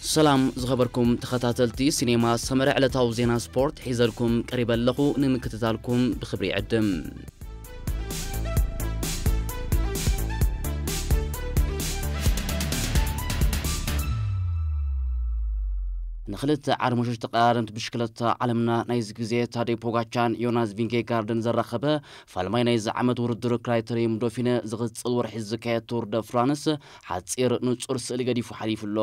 ሰላም ዝኸበርኩም ተኸታተልቲ ሲኔማ ሰመረ፣ ዕለታዊ ዜና ስፖርት ሒዘልኩም ቀሪበ ኣለኹ። ንምክትታልኩም ብኽብሪ ይዕድም። ንኽልተ ዓርሞሾች ተቐዳደምቲ ብሽክለታ ዓለምና ናይዚ ግዜ ታዴ ፖጋቻን ዮናስ ቪንጌጋርድን ዘራኸበ ፋልማይ ናይዚ ዓመት ውድድር ክራይተሪየም ዶፊነ ዝቕጽል ወርሒ ዝካየድ ቱር ደ ፍራንስ ሓጺር ንጹር ስእሊ ገዲፉ ሓሊፉ ኣሎ።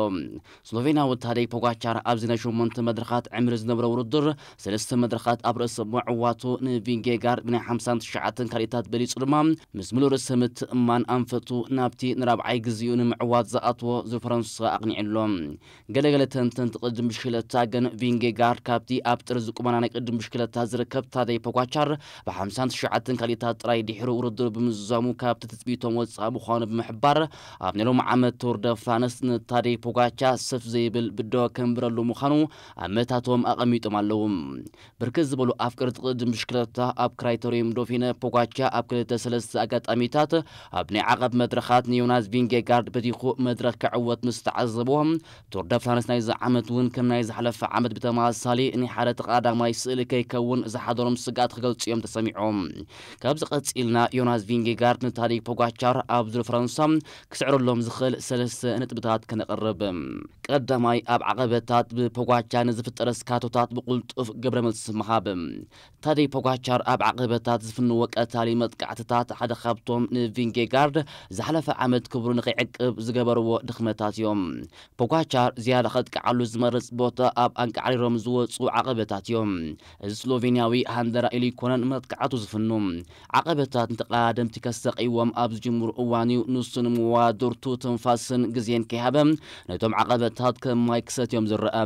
ስሎቬንያዊ ታዴ ፖጋቻር ኣብዚ ናይ ሸሞንተ መድረኻት ዕምሪ ዝነበረ ውድድር ሰለስተ መድረኻት ኣብ ርእሲ ምዕዋቱ ንቪንጌጋርድ ብናይ ሓምሳን ትሽዓተን ካልኢታት በሊጹ ድማ ምስ ምሉእ ርእሰ ምትእምማን ኣንፈቱ ናብቲ ንራብዓይ ግዜኡ ንምዕዋት ዝኣትዎ ዙር ፈረንሳ ኣቕኒዑ ኣሎ። ገለገለ ተንተንቲ ቅድም ብሽክለታ ግን ቪንጌጋርድ ካብቲ ኣብ ጥርዚ ቁመና ናይ ቅድም ብሽክለታ ዝርከብ ታዴ ፖጋቻር ብ ሓምሳን ትሽዓተን ካልኢታት ጥራይ ድሕሪ ውድድር ብምዝዛሙ ካብቲ ትጽቢቶም ወጻኢ ምዃኑ ብምሕባር ኣብ ናይ ሎሚ ዓመት ቱር ደ ፍራንስ ንታዴ ፖጋቻ ሰፍ ዘይብል ብዶ ከንብረሉ ምዃኑ ኣብ መታቶም ኣቐሚጦም ኣለዉ። ብርክት ዝበሉ ኣፍቀርቲ ቅድም ብሽክለታ ኣብ ክራይተሪየም ዶፊነ ፖጋቻ ኣብ ክልተ ሰለስተ ኣጋጣሚታት ኣብ ናይ ዓቐብ መድረኻት ንዮናስ ቪንጌጋርድ በቲኹ መድረኽ ክዕወት ምስ ተዓዘብዎ፣ ቱር ደ ፍራንስ ናይዚ ዓመት እውን ከም ናይ ዝሓለፈ ዓመት ብተመሳሳሊ ናይ ሓደ ተቐዳዳማይ ስእሊ ከይከውን ዝሓደሮም ስግኣት ክገልጹ እዮም ተሰሚዖም። ካብዚ ቀጺልና ዮናስ ቪንጌጋርድ ንታዴ ፖጋቻር ኣብ ዙር ፈረንሳ ክስዕረሎም ዝኽእል ሰለስተ ነጥብታት ከነቕርብ። ቀዳማይ፣ ኣብ ዓቐበታት ብፖጋቻ ንዝፍጠረ ስካቶታት ብቕልጡፍ ግብረ መልሲ ምሃብ። ታዴ ፖጋቻር ኣብ ዓቐበታት ዝፍንዎ ቀታሊ መጥቃዕትታት ሓደ ካብቶም ንቪንጌጋርድ ዝሓለፈ ዓመት ክብሩ ንኸይዕቅብ ዝገበርዎ ድኽመታት እዮም። ፖጋቻር ዝያዳ ከጥቅዓሉ ዝመርጽ ቦታ ኣብ ኣንቃዕሪሮም ዝወጹ ዓቐበታት እዮም። እዚ ስሎቬንያዊ ሃንደራ ኢሉ ኣይኮነን መጥቃዕቱ ዝፍኑ። ዓቐበታት ንተቐዳደምቲ ከሰቅይዎም ኣብ ዝጅምሩ እዋን እዩ ንሱ ንመዋድርቱ ትንፋስን ግዜን ከይሃበ ነቶም ዓቐበታት ከም ማይ ክሰትዮም ዝረአ።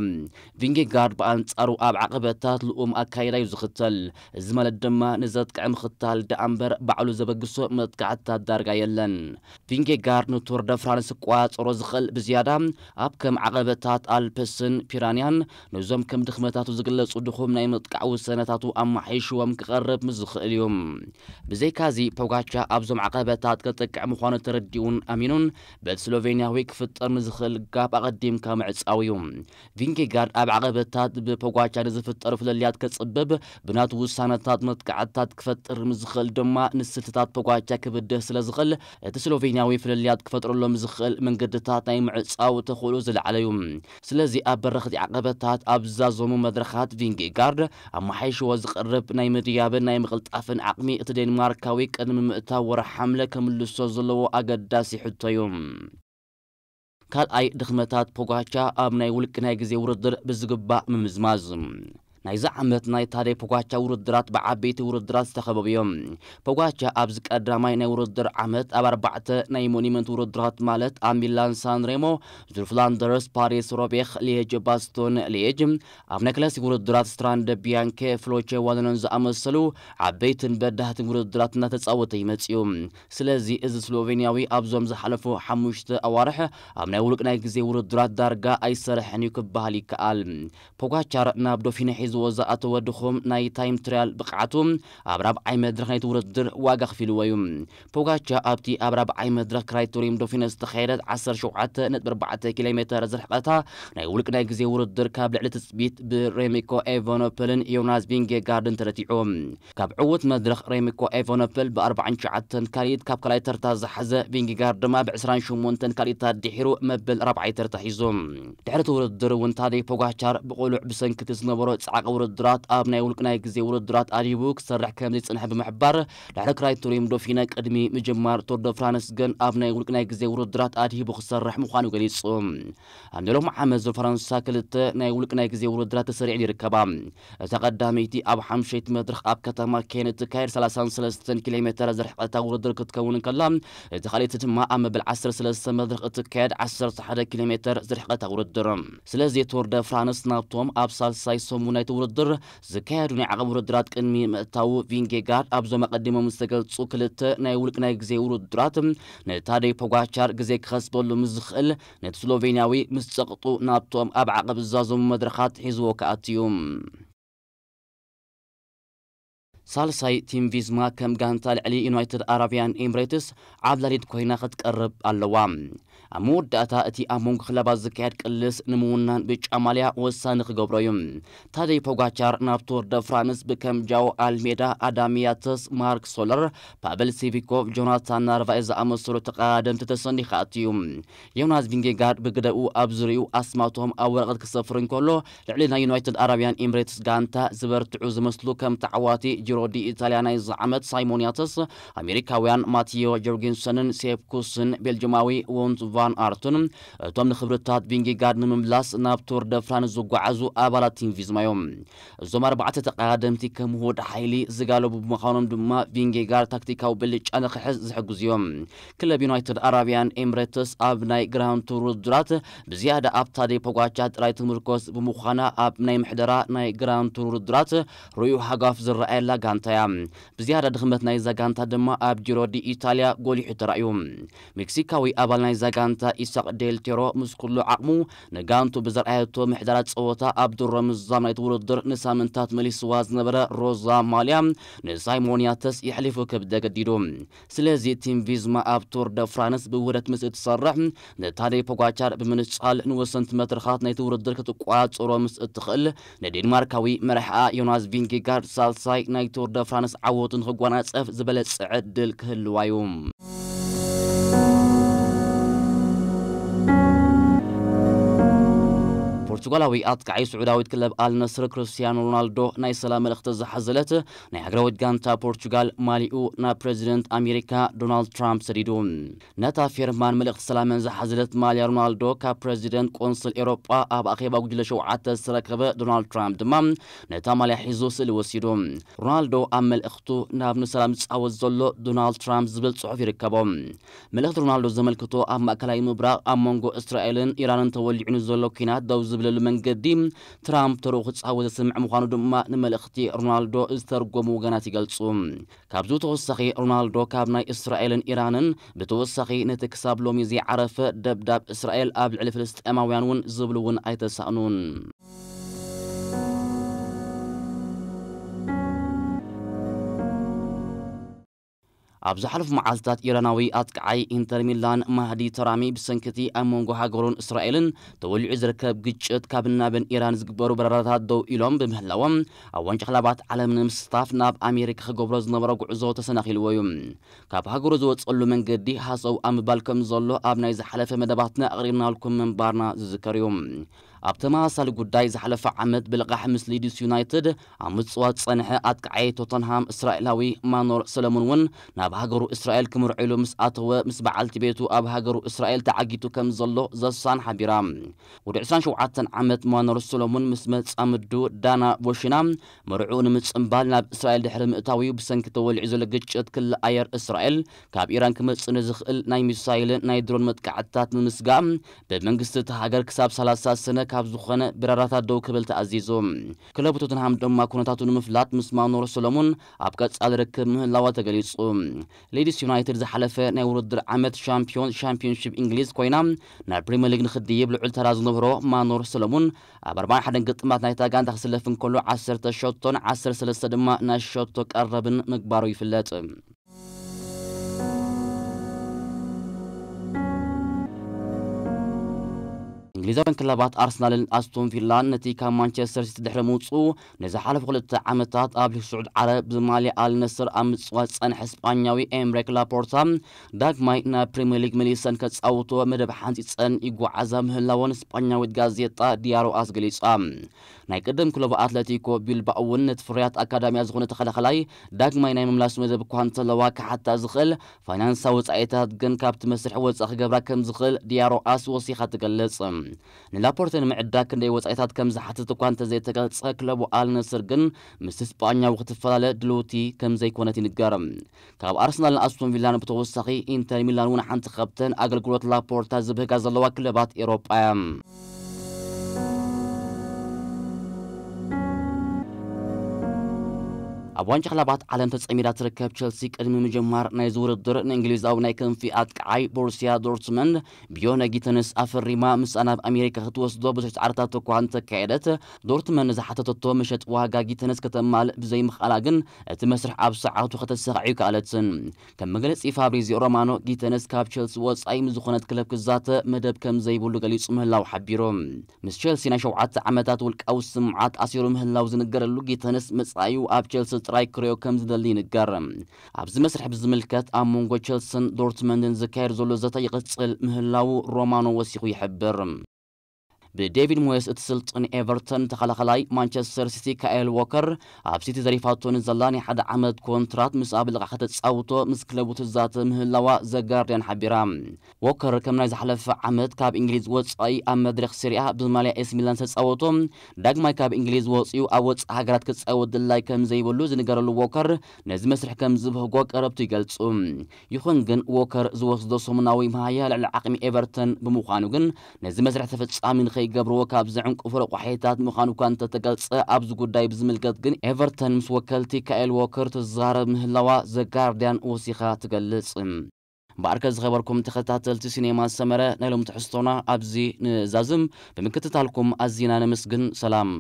ቪንጌጋርድ ብኣንጻሩ ኣብ ዓቐበታት ልኡም ኣካይዳ እዩ ዝኽተል። እዚ ማለት ድማ ንዘጥቅዕ ምኽታል ደኣ እምበር ባዕሉ ዘበግሶ መጥቃዕትታት ዳርጋ የለን። ቪንጌጋርድ ንቱር ደ ፍራንስ ክቆጻጸሮ ዝኽእል ብዝያዳ ኣብ ከም ዓቐበታት ኣልፕስን ፒራንያን ነዞም ከም ድኽመታቱ ዝግለጹ ድኹም ናይ ምጥቃዕ ውሳነታቱ ኣመሓይሽዎም ክቐርብ ምስ ዝኽእል እዩ። ብዘይካዚ ፖጋቻ ኣብዞም ዓቐበታት ከጥቅዕ ምዃኑ ተረዲኡን ኣሚኑን በቲ ስሎቬንያዊ ክፍጠር ንዝኽእል ጋብ ኣቐዲምካ ምዕጻው እዩ። ቪንጌጋርድ ኣብ ዓቐበታት ብፖጋቻ ንዝፍጠሩ ፍልልያት ከጽብብ ብናቱ ውሳነታት መጥቃዕትታት ክፈጥር ምስ ዝኽእል ድማ ንስልትታት ፖጋቻ ክብድህ ስለ ዝኽእል እቲ ስሎቬንያዊ ፍልልያት ክፈጥረሎም ዝኽእል መንገድታት ናይ ምዕጻው ተኽእሎ ዝለዓለ እዩ። ስለዚ ኣብ በረኽቲ ዓቐበታት ኣብ ዝዛዘሙ መድረኻት ቪንጌጋርድ ኣመሓይሽዎ ዝቐርብ ናይ ምድያብን ናይ ምቕልጣፍን ዓቕሚ እቲ ዴንማርካዊ ቅድሚ ምእታው ወርሒ ሓምለ ከምልሶ ዘለዎ ኣገዳሲ ሕቶ እዩ። ካልኣይ፣ ድኽመታት ፖጋቻ ኣብ ናይ ውልቂ ናይ ግዜ ውድድር ብዝግባእ ምምዝማዝ። ናይዚ ዓመት ናይ ታዴ ፖጋቻ ውድድራት ብዓበይቲ ውድድራት ዝተኸበቡ እዮም። ፖጋቻ ኣብዚ ቀዳማይ ናይ ውድድር ዓመት ኣብ ኣርባዕተ ናይ ሞኒመንት ውድድራት ማለት ኣብ ሚላን ሳን ሬሞ፣ ዙር ፍላንደርስ፣ ፓሪስ ሮቤኽ፣ ሊየጅ ባስቶን ሊየጅ፣ ኣብ ናይ ክላሲክ ውድድራት ስትራንደ ቢያንኬ፣ ፍሎቼ ዋለኖን ዝኣመሰሉ ዓበይትን በዳህትን ውድድራት እናተጻወተ ይመጽእ እዩ። ስለዚ እዚ ስሎቬንያዊ ኣብዞም ዝሓለፉ ሓሙሽተ ኣዋርሕ ኣብ ናይ ውልቂ ናይ ግዜ ውድድራት ዳርጋ ኣይሰርሐን እዩ ክበሃል ይከኣል። ፖጋቻር ናብ ዶፊነ ሒዝዎ ዝኣተወ ድኹም ናይ ታይም ትራያል ብቕዓቱ ኣብ ራብዓይ መድረኽ ናይቲ ውድድር ዋጋ ከፊልዎ እዩ። ፖጋቻ ኣብቲ ኣብ ራብዓይ መድረኽ ክራይቶሪየም ዶፊነ ዝተኻየደት ዓሰርተ ሸውዓተ ነጥቢ ኣርባዕተ ኪሎ ሜተር ዝርሕቐታ ናይ ውልቂ ናይ ግዜ ውድድር ካብ ልዕሊ ትጽቢት ብሬሚኮ ኤቨኖፐልን ዮናስ ቪንጌጋርድን ተረቲዑ። ካብ ዕዉት መድረኽ ሬሚኮ ኤቨኖፐል ብ ኣርባዓን ትሽዓተን ካልኢት፣ ካብ ካልኣይ ተርታ ዝሓዘ ቪንጌጋርድ ድማ ብ ዕስራን ሸሞንተን ካልኢታት ድሒሩ መበል ራብዓይ ተርታ ሒዙ። ድሕሪ እቲ ውድድር እውን ታዴ ፖጋቻር ብቕሉዕ ብሰንኪ እቲ ዝነበሮ ጻዕቂ ውድድራት ኣብ ናይ ውልቂ ናይ ግዜ ውድድራት ኣድሂቡ ክሰርሕ ከም ዘይጸንሐ ብምሕባር፣ ድሕሪ ክራይቶሪየም ዶፊነ ቅድሚ ምጅማር ቱር ደ ፍራንስ ግን ኣብ ናይ ውልቂ ናይ ግዜ ውድድራት ኣድሂቡ ክሰርሕ ምዃኑ ገሊጹ። ኣብ ናይ ሎሚ ዓመት ዙር ፈረንሳ ክልተ ናይ ውልቂ ናይ ግዜ ውድድራት ተሰሪዐን ይርከባ። እታ ቀዳመይቲ ኣብ ሓምሸይቲ መድረኽ ኣብ ከተማ ኬን እትካየድ ሰላሳን ሰለስተን ኪሎ ሜተር ዝርሕቐታ ውድድር ክትከውን እንከላ፣ እታ ካልኣይቲ ድማ ኣብ መበል ዓሰርተ ሰለስተ መድረኽ እትካየድ ዓሰርተ ሓደ ኪሎ ሜተር ዝርሕቐታ ውድድር። ስለዚ ቱር ደ ፍራንስ ናብቶም ኣብ ሳልሳይ ሰሙን ናይቲ ውድድር ዝካየዱ ናይ ዓቐብ ውድድራት ቅድሚ ምእታዉ፣ ቪንጌጋርድ ኣብዞም ኣቐዲሞም ዝተገልጹ ክልተ ናይ ውልቂ ናይ ግዜ ውድድራት ንታዴ ፖጋቻር ግዜ ክኸስበሉ ምስ ዝኽእል፣ ነቲ ስሎቬንያዊ ምስ ጸቕጡ ናብቶም ኣብ ዓቐብ ዝዛዘሙ መድረኻት ሒዝዎ ክኣቱ እዩ። ሳልሳይ፣ ቲም ቪዝማ ከም ጋንታ ልዕሊ ዩናይትድ ኣረብያን ኤምሬትስ ዓብላሊት ኮይና ክትቀርብ ኣለዋ። ኣብ መወዳእታ እቲ ኣብ መንጎ ክለባት ዝካየድ ቅልስ ንምውናን ብጫ ማልያ ወሳኒ ክገብሮ እዩ። ታደይ ፖጋቻር ናብ ቱር ደ ፍራንስ ብከም ጃኦ ኣልሜዳ፣ ኣዳም ያተስ፣ ማርክ ሶለር፣ ፓቨል ሲቪኮቭ፣ ጆናታን ናርቫይ ዝኣመሰሉ ተቐዳደምቲ ተሰኒኻ ኣትዩ። ዮናስ ቪንጌጋርድ ብግደኡ ኣብ ዙሪኡ ኣስማቶም ኣብ ወረቐት ክሰፍር እንከሎ፣ ልዕሊ ናይ ዩናይትድ ኣረብያን ኤምሬትስ ጋንታ ዝበርትዑ ዝመስሉ ከም ተዓዋቲ ጂሮ ዲ ኢታልያ ናይዚ ዓመት ሳይሞን ያተስ፣ ኣሜሪካውያን ማቲዮ ጀርጊንሰንን ሴፕ ኩስን ቤልጅማዊ ዎንት ቫን ኣርቱን እቶም ንክብርታት ቪንጌጋርድ ንምምላስ ናብ ቱር ደ ፍራንስ ዝጓዓዙ ኣባላት ቲም ቪዝማ እዮም። እዞም ኣርባዕተ ተቐዳደምቲ ከም ውሁድ ሓይሊ ዝጋለቡ ብምዃኖም ድማ ቪንጌጋርድ ታክቲካዊ ብልጫ ንክሕዝ ዝሕግዙ እዮም። ክለብ ዩናይትድ ኣረብያን ኤምሬትስ ኣብ ናይ ግራንድ ቱር ውድድራት ብዝያዳ ኣብ ታደይ ፖጋቻር ጥራይ ትምርኮስ ብምዃና ኣብ ናይ ምሕደራ ናይ ግራንድ ቱር ውድድራት ርኡይ ሃጓፍ ዝረኣየላ ጋንታ እያ። ብዝያዳ ድኽመት ናይዛ ጋንታ ድማ ኣብ ጂሮ ዲ ኢታልያ ጎሊሑ ተራእዩ። ሜክሲካዊ ኣባል ናይዛ ጋንታ ኢሳቅ ዴል ቴሮ ምስ ኩሉ ዓቕሙ ንጋንቱ ብዘርኣየቶ ምሕደራ ጸወታ ኣብ ድሮ ምዛም ናይቲ ውድድር ንሳምንታት መሊስዋ ዝነበረ ሮዛ ማልያ ንሳይሞን ያተስ የሕሊፉ ክህብ ተገዲዱ። ስለዚ ቲም ቪዝማ ኣብ ቱር ደ ፍራንስ ብውህደት ምስ እትሰርሕ፣ ንታደይ ፖጋቻር ብምንጻል ንወሰንቲ መድረኻት ናይቲ ውድድር ክትቆጻጸሮ ምስ እትኽእል፣ ንዴንማርካዊ መራሒኣ ዮናስ ቪንጌጋርድ ሳልሳይ ናይ ቱር ደ ፍራንስ ዓወቱ ንክጓናጸፍ ዝበለጸ ዕድል ክህልዋ እዩ። ፖርቹጋላዊ ኣጥቃዓይ ስዑዳዊት ክለብ ኣልነስር ክርስቲያኖ ሮናልዶ ናይ ሰላም መልእኽቲ ዝሓዘለት ናይ ሃገራዊት ጋንታ ፖርቹጋል ማሊኡ ናብ ፕረዚደንት ኣሜሪካ ዶናልድ ትራምፕ ሰዲዱ። ነታ ፌርማን መልእኽቲ ሰላምን ዝሓዘለት ማልያ ሮናልዶ ካብ ፕረዚደንት ቆንስል ኤውሮጳ ኣብ ኣኼባ ጉጅለ ሸውዓተ ዝተረከበ ዶናልድ ትራምፕ ድማ ነታ ማልያ ሒዙ ስእሊ ወሲዱ። ሮናልዶ ኣብ መልእኽቱ ናብ ንሰላም ዝጻወት ዘሎ ዶናልድ ትራምፕ ዝብል ጽሑፍ ይርከቦ። መልእኽቲ ሮናልዶ ዘመልክቶ ኣብ ማእከላይ ምብራቕ ኣብ መንጎ እስራኤልን ኢራንን ተወሊዑ ንዘሎ ኲናት ደው ዝብለሉ መንገዲ ትራምፕ ተርኡ ክጻወት ዘስምዕ ምዃኑ ድማ ንመልእኽቲ ሮናልዶ ዝተርጎሙ ወገናት ይገልጹ። ካብዚ ተወሳኺ ሮናልዶ ካብ ናይ እስራኤልን ኢራንን ብተወሳኺ ነቲ ክሳብ ሎሚ ዘይዓረፈ ደብዳብ እስራኤል ኣብ ልዕሊ ፍልስጤማውያን እውን ዝብሉ እውን ኣይተሳእኑን። ኣብ ዝሓለፉ መዓልትታት ኢራናዊ ኣጥቃዓይ ኢንተር ሚላን ማህዲ ተራሚ ብሰንኪ እቲ ኣብ መንጎ ሃገሩን እስራኤልን ተወሊዑ ዝርከብ ግጭት ካብ ናብን ኢራን ዝግበሩ በረራታት ደው ኢሎም ብምህላዎም ኣብ ዋንጫ ክለባት ዓለም ንምስታፍ ናብ ኣሜሪካ ክገብሮ ዝነበሮ ጉዕዞ ተሰናኺልዎ እዩ። ካብ ሃገሩ ዝወፀሉ መንገዲ ሃሰው ኣብ ምባል ከም ዘሎ ኣብ ናይ ዝሓለፈ መደባትና ኣቕሪብናልኩም ምንባርና ዝዝከር እዩ። ኣብ ተመሳሳሊ ጉዳይ ዝሓለፈ ዓመት ብልቓሕ ምስ ሊድስ ዩናይትድ ኣብ ምጽዋት ዝጸንሐ ኣጥቃዓይ ቶተንሃም እስራኤላዊ ማኖር ሰለሙን እውን ናብ ሃገሩ እስራኤል ክምርዖ ኢሉ ምስ ኣተወ ምስ በዓልቲ ቤቱ ኣብ ሃገሩ እስራኤል ተዓጊቱ ከም ዘሎ ዘሳን ሓቢራ። ወዲ ዕስራን ሸውዓተን ዓመት ማኖር ሰሎሙን ምስ መጻምዱ ዳና ቦሽና መርዑ ንምጽንባል ናብ እስራኤል ድሕሪ ምእታውዩ ብሰንኪ ተወሊዑ ዘሎ ግጭት ክሊ ኣየር እስራኤል ካብ ኢራን ክመጽእ ንዝኽእል ናይ ሚሳይልን ናይ ድሮን መጥቃዕትታት ንምስጋእ ብመንግስቲ እቲ ሃገር ክሳብ ሰላሳ ሰነ ካብ ዝኾነ በረራታት ደው ክብል ተኣዚዙ። ክለቡ ቶተንሃም ድማ ኩነታቱ ንምፍላጥ ምስ ማኖር ሰሎሙን ኣብ ቀጻሊ ርክብ ምህላዋ ተገሊጹ። ሌዲስ ዩናይትድ ዝሓለፈ ናይ ውድድር ዓመት ሻምፒዮን ሻምፒዮንሺፕ እንግሊዝ ኮይና ናብ ፕሪምየር ሊግ ንክድይብ ልዑል ተራ ዝነበሮ ማኖር ሰሎሙን ኣብ ኣርባዓን ሓደን ግጥማት ናይታ ጋንታ ክስለፍ እንከሎ ዓሰርተ ሸቶን ዓሰርተ ሰለስተ ድማ ናይ ሸቶ ቀረብን ምግባሩ ይፍለጥ። እንግሊዛውያን ክለባት ኣርሰናልን ኣስቶን ቪላን ነቲ ካብ ማንቸስተር ሲቲ ድሕሪ ምውፅኡ ንዝሓለፉ ክልተ ዓመታት ኣብ ሊግ ስዑድ ዓረብ ብማልያ ኣል ነስር ኣብ ምፅዋት ዝፀንሐ ስጳኛዊ ኤምሬክ ላፖርታ ዳግማይ ናብ ፕሪምየር ሊግ መሊሰን ከፃውቶ መደብ ሓንፂፀን ይጓዓዛ ምህላወን ስጳኛዊት ጋዜጣ ዲያሮ ኣስ ገሊፃ። ናይ ቅድም ክለቡ ኣትለቲኮ ቢልባኦ እውን ነቲ ፍርያት ኣካዳሚያ ዝኾነ ተኸላኸላይ ዳግማይ ናይ ምምላስ መደብ እኳ እንተለዋ ክሓታ ዝኽእል ፋይናንሳዊ ወጻኢታት ግን ካብቲ መስርሕ ወጻኢ ክገብራ ከም ዝኽእል ዲያሮ ኣስ ወሲኻ ትገልጽ። ንላፖርተ ንምዕዳግ ክንደይ ወጻኢታት ከም ዝሓትት እኳ እንተዘይተገልጸ ክለቡ ኣልነስር ግን ምስ ስጳኛዊ ክትፈላለ ድልውቲ ከም ዘይኮነት ይንገር። ካብ ኣርሰናልን ኣስቶን ቪላን ብተወሳኺ ኢንተር ሚላን እውን ሓንቲ ካብተን ኣገልግሎት ላፖርታ ዝብህጋ ዘለዋ ክለባት ኤሮጳ እያ። ኣብ ዋንጫ ክለባት ዓለም ተጸሚዳ ትርከብ ቸልሲ ቅድሚ ምጅማር ናይዚ ውድድር ንእንግሊዛዊ ናይ ክንፊ ኣጥቃዓይ ቦሩሲያ ዶርትመንድ ብዮነ ጊተንስ ኣፈሪማ ምስኣ ናብ ኣሜሪካ ክትወስዶ ብዙሕ ጻዕርታት እኳ እንተካየደት፣ ዶርትመንድ ዝሓተተቶ መሸጥ ዋጋ ጊተንስ ከተማል ብዘይምኽኣላ ግን እቲ መስርሕ ኣብ ሰዓቱ ከተሳኽዕዩ ከኣለትን። ከም መግለጺ ፋብሪዚዮ ሮማኖ፣ ጊተንስ ካብ ቸልሲ ወጻኢ ምስ ዝኾነት ክለብ ክዛተ መደብ ከም ዘይብሉ ገሊጹ ምህላው ሓቢሩ። ምስ ቸልሲ ናይ ሸውዓተ ዓመታት ውልቃዊ ስምዓት ኣሲሩ ምህላው ዝንገረሉ ጊተንስ፣ መጻኢኡ ኣብ ቸልሲ ጥራይ ክርእዮ ከም ዝደሊ ይንገር። ኣብዚ መስርሕ ብዝምልከት ኣብ መንጎ ቸልስን ዶርትመንድን ዝካየድ ዘሎ ዘተ ይቕጽል ምህላው ሮማኖ ወሲኹ ይሕብር። ብዴቪድ ሞየስ እትስልጥን ኤቨርተን፣ ተኸላኸላይ ማንቸስተር ሲቲ ካኤል ዎከር ኣብ ሲቲ ዘሪፋቶ ንዘላ ናይ ሓደ ዓመት ኮንትራት ምስ ኣብ ልቓሕ ከተጻውቶ ምስ ክለቡ ትዛተ ምህላዋ ዘጋርዲያን ሓቢራ። ዎከር ከም ናይ ዝሓለፈ ዓመት ካብ እንግሊዝ ወጻኢ ኣብ መድረኽ ሴሪኣ ብማልያ ኤስ ሚላን ዝተጻወቶ፣ ዳግማይ ካብ እንግሊዝ ወጺኡ ኣብ ወጻኢ ሃገራት ክጻወት ድላይ ከም ዘይብሉ ዝንገረሉ ዎከር፣ ነዚ መስርሕ ከም ዝብህጎ ቀረብቱ ይገልጹ። ይኹን ግን ዎከር ዝወስዶ ሰሙናዊ መሃያ ልዕሊ ዓቕሚ ኤቨርተን ብምዃኑ ግን ነዚ መስርሕ ተፈጻሚ ንኸይገብርዎ ካብ ዘዕንቅፉ ረቋሒታት ምዃኑ እኳ እንተተገልጸ፣ ኣብዚ ጉዳይ ብዝምልከት ግን ኤቨርተን ምስ ወከልቲ ካኤል ዎከር ትዛረብ ምህላዋ ዘጋርዲያን ወሲኻ ትገልጽ። እምበኣርከ ዝኸበርኩም ተኸታተልቲ ሲኔማ ሰመረ፣ ናይ ሎም ትሕዝቶና ኣብዚ ንዛዝም። ብምክትታልኩም ኣዚና ነመስግን። ሰላም።